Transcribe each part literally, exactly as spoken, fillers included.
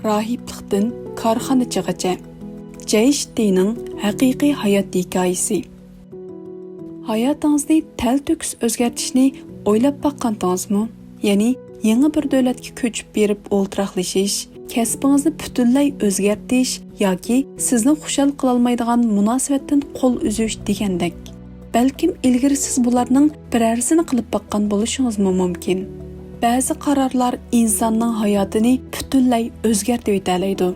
راھىبلىقتىن كارخانىچىغىچە. جەي شىتتىنىڭ ھەقىقىي ھايات ھېكايىسى. ھاياتىڭىزنى تەلتۆكۈس ئۆزگەرتىشنى ئويلاپ باققانتىڭىزمۇ؟ يەنى يېڭى بىر دۆلەتكە كۆچۈپ بېرىپ ئولتۇراقلىشىش، كەسپىڭىزنى پۈتۈنلەي ئۆزگەرتىش ياكى سىزنى خۇشال قىلالمايدىغان مۇناسىۋەتتىن قول ئۈزۈش دېگەندەك. بەلكىم ئىلگىرى سىز بۇلارنىڭ بىرەرسىنى قىلىپ باققان بولۇشىڭىزمۇ مۇمكىن. بەزى قارارلار ئىنساننىڭ ھاياتىنى پۈتۈنلەي ئۆزگەرتىۋېتەلەيدۇ.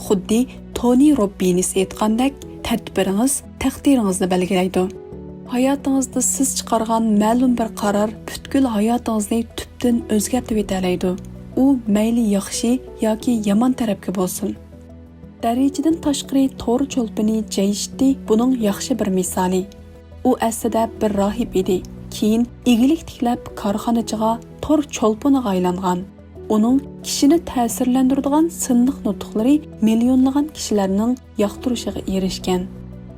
خۇددى تونى روببىنس ئېيتقاندەك، تەدبىرىڭىز تەقدىرىڭىزنى بەلگىلەيدۇ. ھاياتىڭىزدا سىز چىقارغان مەلۇم بىر قارار پۈتكۈل ھاياتىڭىزنى تۈپتىن ئۆزگەرتىۋېتەلەيدۇ. ئۇ مەيلى ياخشى ياكى يامان تەرەپكە بولسۇن. دەرىجىدىن تاشقىرى تور چولپىنى جەي شىتتى بۇنىڭ ياخشى بىر مىسالى. ئۇ ئەسلىدە بىر راھىب ئىدى. كېيىن ئىگىلىك تىكلەپ، كارخانىچىغا، تور چولپىنىغا ئايلانغان. ئۇنىڭ كىشىنى تەسىرلەندۈرىدىغان سىنلىق نۇتۇقلىرى مىليونلىغان كىشىلەرنىڭ ياقتۇرۇشىغا ئېرىشكەن.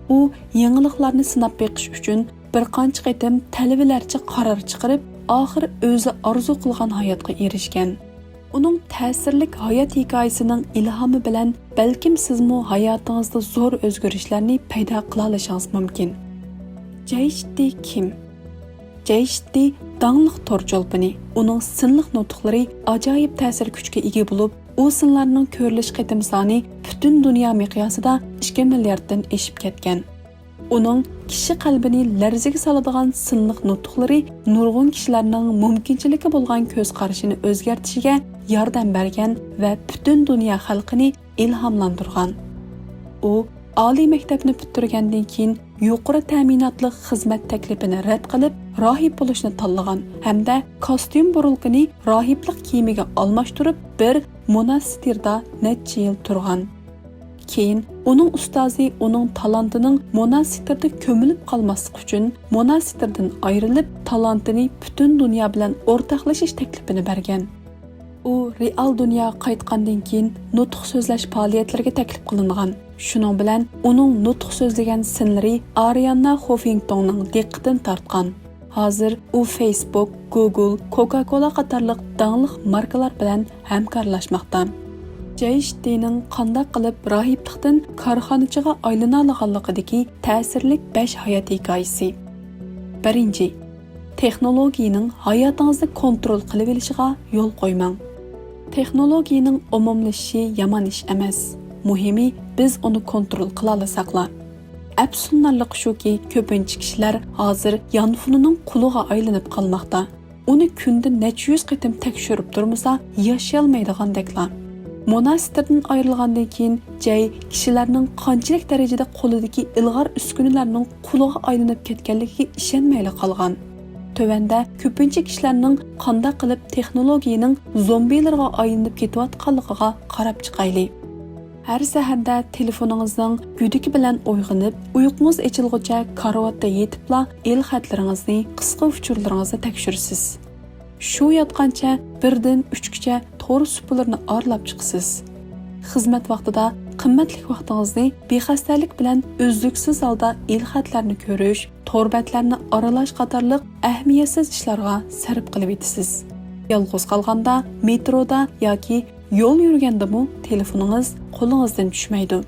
ئۇ يېڭىلىقلارنى سىناپ بېقىش ئۈچۈن بىر قانچە قېتىم تەلۋىلەرچە قارار چىقىرىپ، ئاخىرى ئۆزى ئارزۇ قىلغان ھاياتقا ئېرىشكەن. ئۇنىڭ تەسىرلىك ھايات ھېكايىسىنىڭ ئىلھامى بىلەن بەلكىم سىزمۇ ھاياتىڭىزدا زور ئۆزگىرىشلەرنى پەيدا قىلالىشىڭىز مۇمكىن. جەي شىتتى كىم؟ جەي شىتتى داڭلىق تور چولپىنى. ئۇنىڭ سىنلىق نۇتۇقلىرى ئاجايىپ تەسىر كۈچكە ئىگە بولۇپ، ئۇ سىنلارنىڭ كۆرۈلۈش قېتىم سانى پۈتۈن دۇنيا مىقياسىدا ئىككى مىلياردتىن ئېشىپ كەتكەن. ئۇنىڭ كىشى قەلبىنى لەرزىگە سالىدىغان سىنلىق نۇتۇقلىرى نۇرغۇن كىشىلەرنىڭ مۇمكىنچىلىككە بولغان كۆز قارىشىنى ئۆزگەرتىشىگە ياردەم بەرگەن ۋە پۈتۈن دۇنيا خەلقىنى ئىلھاملاندۇرغان. ئۇ ئالىي مەكتەپنى پۈتتۈرگەندىن كېيىن، يۇقىرى تەمىناتلىق خىزمەت تەكلىپىنى رەت قىلىپ، راھىب بولۇشنى تاللىغان ھەمدە كاستيۇم بۇرۇلكىنى راھىبلىق كىيىمىگە ئالماشتۇرۇپ، بىر موناستىردا نەچچە يىل تۇرغان. كېيىن ئۇنىڭ ئۇستازى ئۇنىڭ تالانتىنىڭ موناستىردا كۆمۈلۈپ قالماسلىقى ئۈچۈن، موناستىردىن ئايرىلىپ، تالانتىنى پۈتۈن دۇنيا بىلەن ئورتاقلىشىش تەكلىپىنى بەرگەن. ئۇ رېئال دۇنياغا قايتقاندىن كېيىن، نۇتۇق سۆزلەش پائالىيەتلىرىگە تەكلىپ قىلىنغان. شۇنىڭ بىلەن ئۇنىڭ نۇتۇق سۆزلىگەن سىنلىرى ئارىئانا خوفىنگتوننىڭ دىققىتىنى تارتقان. ھازىر ئۇ فېيسبۇك، گۇگل، كوكا كولا قاتارلىق داڭلىق ماركىلار بىلەن ھەمكارلاشماقتا. جەي شىتتىنىڭ قانداق قىلىپ راھىبلىقتىن كارخانىچىغا ئايلىنالىغانلىقىدىكى تەسىرلىك بەش ھايات ھېكايىسى. بىرىنچى، تېخنولوگىيەنىڭ ھاياتىڭىزنى كونترول قىلىۋېلىشىغا يول قويماڭ. تېخنولوگىيەنىڭ ئومۇملىشىشى يامان ئىش ئەمەس. مۇھىمى، بىز ئۇنى كونترول قىلالىساقلا. ئەپسۇسلىنارلىقى شۇكى، كۆپىنچە كىشىلەر ھازىر يانفونىنىڭ قۇلىغا ئايلىنىپ قالماقتا. ئۇنى كۈندە نەچچە يۈز قېتىم تەكشۈرۈپ تۇرمىسا، ياشىيالمايدىغاندەكلا. موناستىردىن ئايرىلغاندىن كېيىن، جەي كىشىلەرنىڭ قانچىلىك دەرىجىدە قولىدىكى ئىلغار ئۈسكۈنىلەرنىڭ قۇلىغا ئايلىنىپ كەتكەنلىكىگە ئىشەنمەيلا قالغان. تۆۋەندە كۆپىنچە كىشىلەرنىڭ قانداق قىلىپ تېخنولوگىيەنىڭ زومبىلىرىغا ئايلىنىپ كېتىۋاتقانلىقىغا قاراپ چىقايلى. ھەر سەھەردە تېلېفونىڭىزنىڭ گۈدۈكى بىلەن ئويغىنىپ، ئۇيقۇڭىز ئېچىلغۇچە كارىۋاتتا يېتىپلا ئېلخەتلىرىڭىزنى، قىسقا ئۇچۇرلىرىڭىزنى تەكشۈرىسىز. شۇ ياتقانچە بىردىن ئۈچكىچە تور سۇپىلىرىنى ئارىلاپ چىقىسىز. خىزمەت ۋاقتىدا قىممەتلىك ۋاقتىڭىزنى بىخەستەلىك بىلەن ئۈزلۈكسىز ھالدا ئېلخەتلەرنى كۆرۈش، تور بەتلەرنى ئارىلاش قاتارلىق ئەھمىيەتسىز ئىشلارغا سەرپ قىلىۋېتىسىز. يالغۇز قالغاندا، مېترودا ياكى يول يۈرگەندىمۇ تېلېفونىڭىز قولىڭىزدىن چۈشمەيدۇ.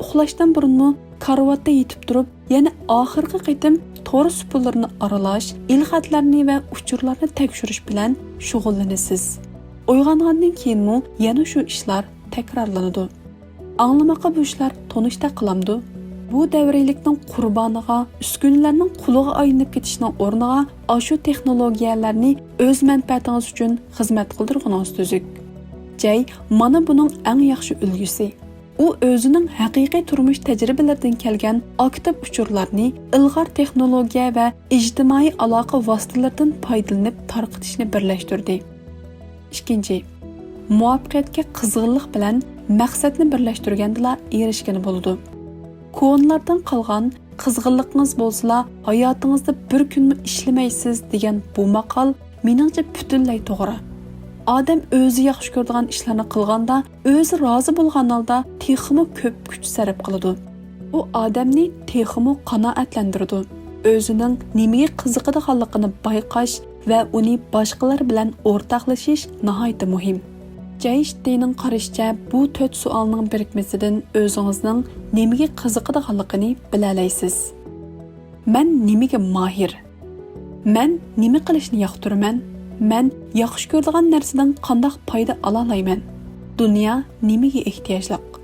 ئۇخلاشتىن بۇرۇنمۇ كارىۋاتتا يېتىپ تۇرۇپ، يەنە ئاخىرقى قېتىم تور سۇپىلىرىنى ئارىلاش، ئېلخەتلەرنى ۋە ئۇچۇرلارنى تەكشۈرۈش بىلەن شۇغۇللىنىسىز. ئويغانغاندىن كېيىنمۇ يەنە شۇ ئىشلار تەكرارلىنىدۇ. ئاڭلىماققا بۇ ئىشلار تونۇشتەك قىلامدۇ؟ بۇ دەۋرىيلىكنىڭ قۇربانىغا، ئۈسكۈنىلەرنىڭ قۇلىغا ئايلىنىپ كېتىشنىڭ ئورنىغا ئاشۇ تېخنولوگىيەلەرنى ئۆز مەنپەئەتىڭىز ئۈچۈن خىزمەت قىلدۇرغىنىڭىز تۈزۈك. جەي مانا بۇنىڭ ئەڭ ياخشى ئۈلگىسى. ئۇ ئۆزىنىڭ ھەقىقىي تۇرمۇش تەجرىبىلىرىدىن كەلگەن ئاكتىپ ئۇچۇرلارنى ئىلغار تېخنولوگىيە ۋە ئىجتىمائىي ئالاقە ۋاسىتىلىرىدىن پايدىلىنىپ تارقىتىشنى بىرلەشتۈردى. ئىككىنچى، مۇۋەپپەقىيەتكە قىزغىنلىق بىلەن مەقسەتنى بىرلەشتۈرگەندىلا ئېرىشكىلى بولىدۇ. كونىلاردىن قالغان «قىزغىنلىقىڭىز بولسىلا، ھاياتىڭىزدا بىر كۈنمۇ ئىشلىمەيسىز» دېگەن بۇ ماقال مېنىڭچە پۈتۈنلەي توغرا. ئادەم ئۆزى ياخشى كۆرىدىغان ئىشلارنى قىلغاندا، ئۆزى رازى بولغان ھالدا تېخىمۇ كۆپ كۈچ سەرپ قىلىدۇ. بۇ ئادەمنى تېخىمۇ قانائەتلەندۈرىدۇ. ئۆزىنىڭ نېمىگە قىزىقىدىغانلىقىنى بايقاش ۋە ئۇنى باشقىلار بىلەن ئورتاقلىشىش ناھايىتى مۇھىم. جەي شىتتېنىڭ قارىشىچە، بۇ تۆت سوئالنىڭ بىرىكمىسىدىن ئۆزىڭىزنىڭ نېمىگە قىزىقىدىغانلىقىنى بىلەلەيسىز. مەن نېمىگە ماھىر؟ مەن نېمە قىلىشنى ياقتۇرىمەن؟ مەن ياخشى كۆرىدىغان نەرسىدىن قانداق پايدا ئالالايمەن؟ دۇنيا نېمىگە ئېھتىياجلىق؟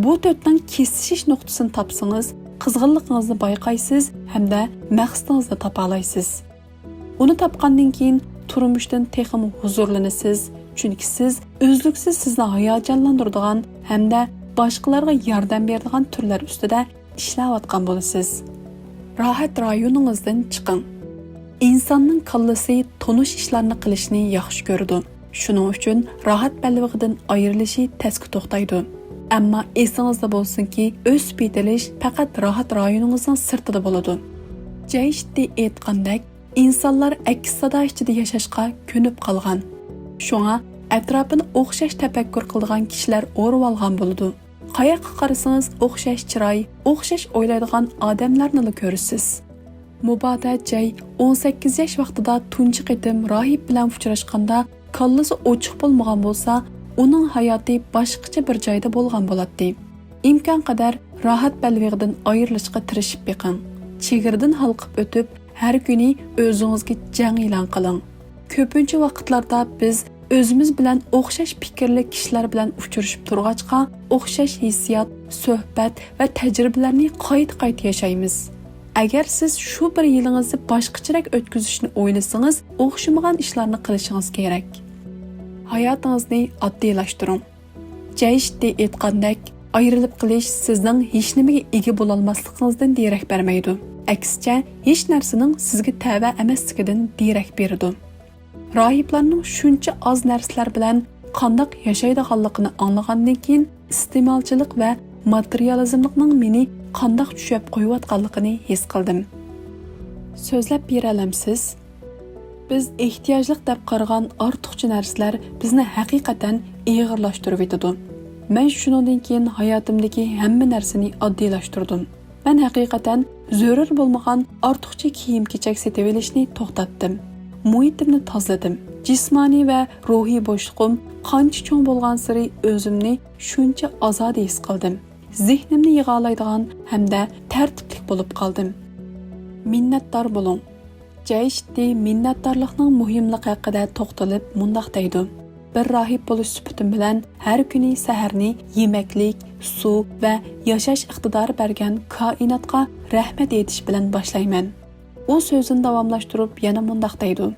بۇ تۆتنىڭ كېسىشىش نۇقتىسىنى تاپسىڭىز، قىزغىنلىقىڭىزنى بايقايسىز ھەمدە مەقسىتىڭىزنى تاپالايسىز. ئۇنى تاپقاندىن كېيىن تۇرمۇشتىن تېخىمۇ ھۇزۇرلىنىسىز، چۈنكى سىز ئۈزلۈكسىز سىزنى ھاياجانلاندۇرىدىغان ھەمدە باشقىلارغا ياردەم بېرىدىغان تۈرلەر ئۈستىدە ئىشلەۋاتقان بولىسىز. راھەت رايونىڭىزدىن چىقىڭ. ئىنساننىڭ كاللىسى تونۇش ئىشلارنى قىلىشنى ياخشى كۆرىدۇ. شۇنىڭ ئۈچۈن راھەت بەلبېغىدىن ئايرىلىشى تەسكە توختايدۇ. ئەمما ئېسىڭىزدە بولسۇنكى، ئۆسۈپ يېتىلىش پەقەت راھەت رايونىڭىزنىڭ سىرتىدا بولىدۇ. جەي شىتتى ئېيتقاندەك، ئىنسانلار ئەكس سادا ئىچىدە ياشاشقا كۆنۈپ قالغان. شۇڭا ئەتراپىنى ئوخشاش تەپەككۇر قىلىدىغان كىشىلەر ئورىۋالغان بولىدۇ. قاياققا قارىسىڭىز ئوخشاش چىراي، ئوخشاش ئويلايدىغان ئادەملەرنىلا كۆرىسىز. مۇبادا جەي ئون سەككىز ياش ۋاقتىدا تۇنجى قېتىم راھىب بىلەن ئۇچراشقاندا، كاللىسى ئوچۇق بولمىغان بولسا، ئۇنىڭ ھاياتى باشقىچە بىر جايدا بولغان بولاتتى. ئىمكانقەدەر راھەت بەلبېغىدىن ئايرىلىشقا تىرىشىپ بېقىڭ. چېگرىدىن ھالقىپ ئۆتۈپ، ھەر كۈنى ئۆزىڭىزگە جەڭ ئېلان قىلىڭ. كۆپىنچە ۋاقىتلاردا بىز ئۆزىمىز بىلەن ئوخشاش پىكىرلىك كىشىلەر بىلەن ئۇچرىشىپ تۇرغاچقا، ئوخشاش ھېسسىيات، سۆھبەت ۋە تەجرىبىلەرنى قايتا-قايتا ياشايمىز. ئەگەر سىز شۇ بىر يىلىڭىزنى باشقىچىراك ئۆتكۈزۈشنى ئويلىسىڭىز، ئوخشىمىغان ئىشلارنى قىلىشىڭىز كېرەك. ھاياتىڭىزنى ئاددىيلاشتۇرۇڭ. جەي شىتتى ئېيتقاندەك، ئايرىلىپ قېلىش سىزنىڭ ھېچنېمىگە ئىگە بولالماسلىقىڭىزدىن دېرەك بەرمەيدۇ. ئەكسىچە، ھېچ نەرسىنىڭ سىزگە تەۋە ئەمەسلىكىدىن دېرەك بېرىدۇ. راھىبلارنىڭ شۇنچە ئاز نەرسىلەر بىلەن قانداق ياشايدىغانلىقىنى ئاڭلىغاندىن كېيىن، ئىستېمالچىلىق ۋە ماتېرىيالىزملىقنىڭ مېنى قانداق چۈشەپ قويۇۋاتقانلىقىنى ھېس قىلدىم. سۆزلەپ بېرەلەمسىز؟ بىز ئېھتىياجلىق دەپ قارىغان ئارتۇقچە نەرسىلەر بىزنى ھەقىقەتەن ئېغىرلاشتۇرۇۋېتىدۇ. مەن شۇنىڭدىن كېيىن ھاياتىمدىكى ھەممە نەرسىنى ئاددىيلاشتۇردۇم. مەن ھەقىقەتەن زۆرۈر بولمىغان ئارتۇقچە كىيىم-كېچەك سېتىۋېلىشنى توختاتتىم. مۇھىتىمنى تازىلىدىم. جىسمانىي ۋە روھىي بوشلۇقۇم قانچە چوڭ بولغانسېرى ئۆزۈمنى شۇنچە ئازادە ھېس قىلدىم. زېھنىمنى يىغالايدىغان ھەمدە تەرتىپلىك بولۇپ قالدىم. مىننەتدار بولۇڭ. جەي شىتتى مىننەتدارلىقنىڭ مۇھىملىقى ھەققىدە توختىلىپ مۇنداق دەيدۇ: بىر راھىب بولۇش سۈپىتىم بىلەن ھەر كۈنى سەھەرنى يېمەكلىك، سۇ ۋە ياشاش ئىقتىدارى بەرگەن كائىناتقا رەھمەت ئېيتىش بىلەن باشلايمەن. ئۇ سۆزىنى داۋاملاشتۇرۇپ يەنە مۇنداق دەيدۇ: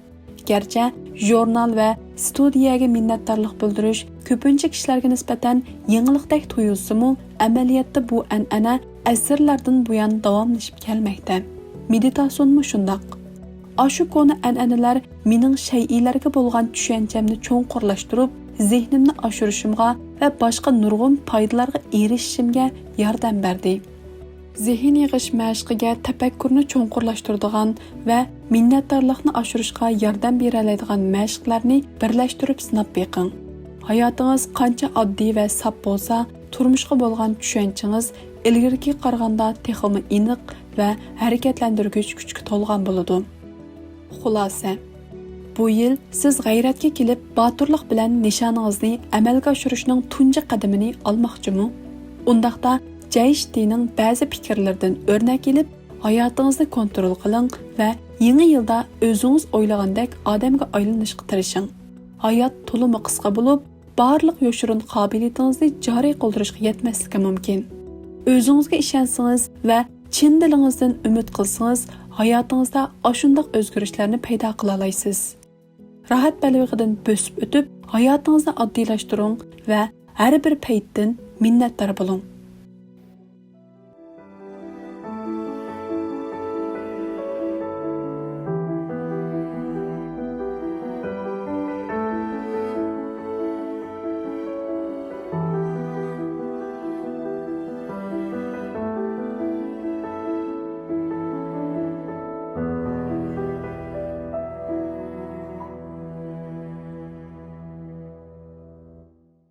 گەرچە ژۇرنال ۋە ستۇدىيەگە مىننەتدارلىق بىلدۈرۈش كۆپىنچە كىشىلەرگە نىسبەتەن يېڭىلىقتەك تۇيۇلسىمۇ، ئەمەلىيەتتە بۇ ئەنئەنە ئەسىرلەردىن بۇيان داۋاملىشىپ كەلمەكتە. مېدىتاتسىيونمۇ شۇنداق. ئاشۇ كونا ئەنئەنىلەر مېنىڭ شەيئىلەرگە بولغان چۈشەنچەمنى چوڭقۇرلاشتۇرۇپ، زېھنىمنى ئاشۇرۇشۇمغا ۋە باشقا نۇرغۇن پايدىلارغا ئېرىشىشىمگە ياردەم بەردى. زېھىن يىغىش مەشقىگە تەپەككۇرنى چوڭقۇرلاشتۇرىدىغان ۋە مىننەتدارلىقنى ئاشۇرۇشقا ياردەم بېرەلەيدىغان مەشىقلەرنى بىرلەشتۈرۈپ سىناپ بېقىڭ. ھاياتىڭىز قانچە ئاددىي ۋە ساپ بولسا، تۇرمۇشقا بولغان چۈشەنچىڭىز ئىلگىرىكىگە قارىغاندا تېخىمۇ ئېنىق ۋە ھەرىكەتلەندۈرگۈچ كۈچكە تولغان بولىدۇ. خۇلاسە، بۇ يىل سىز غەيرەتكە كېلىپ، باتۇرلۇق بىلەن نىشانىڭىزنى ئەمەلگە ئاشۇرۇشنىڭ تۇنجى قەدىمىنى ئالماقچىمۇ؟ ئۇنداقتا، جەي شىتىنىڭ بەزى پىكىرلىرىدىن ئۆرنەك ئېلىپ، ھاياتىڭىزنى كونترول قىلىڭ ۋە يېڭى يىلدا ئۆزىڭىز ئويلىغاندەك ئادەمگە ئايلىنىشقا تىرىشىڭ. ھايات تولىمۇ قىسقا بولۇپ، بارلىق يوشۇرۇن قابىلىيىتىڭىزنى جارى قىلدۇرۇشقا يەتمەسلىكى مۇمكىن. ئۆزىڭىزگە ئىشەنسىڭىز ۋە چىن دىلىڭىزدىن ئۈمىد قىلسىڭىز، ھاياتىڭىزدا ئاشۇنداق ئۆزگىرىشلەرنى پەيدا قىلالايسىز. راھەت بەلبېغىدىن بۆسۈپ ئۆتۈپ، ھاياتىڭىزنى ئاددىيلاشتۇرۇڭ ۋە ھەر بىر پەيتتىن مىننەتدار بولۇڭ.